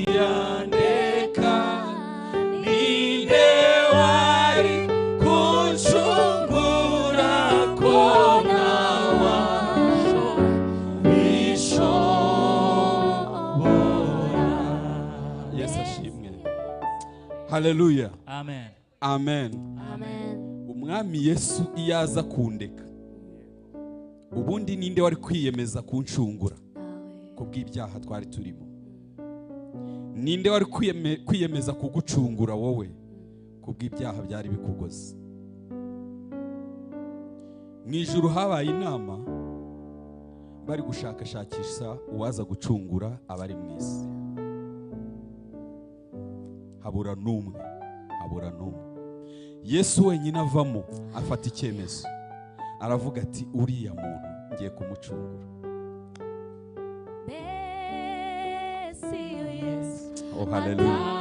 Yandeka, ninde wari kuncungura ko nawasho bishobora. Yesu ashimwe. Haleluya. Amen. Amen. Amen. Umwami Yesu iyo aza kundeka, ubundi ninde wari kwiyemeza kuncungura kubw'ibyaha twari turimo? Ninde wari kwiyemeza kugucungura wowe kubw'ibyaha byari bikugoze? Mu ijuru habaye inama, bari gushakashakisha uwaza gucungura abari mu isi. Habura n'umwe, habura n'umwe. Yesu wenyine avamo, afata icyemezo, aravuga ati: "Uriya muntu ngiye kumucungura." Mbese iyo Yesu Oh, haleluya.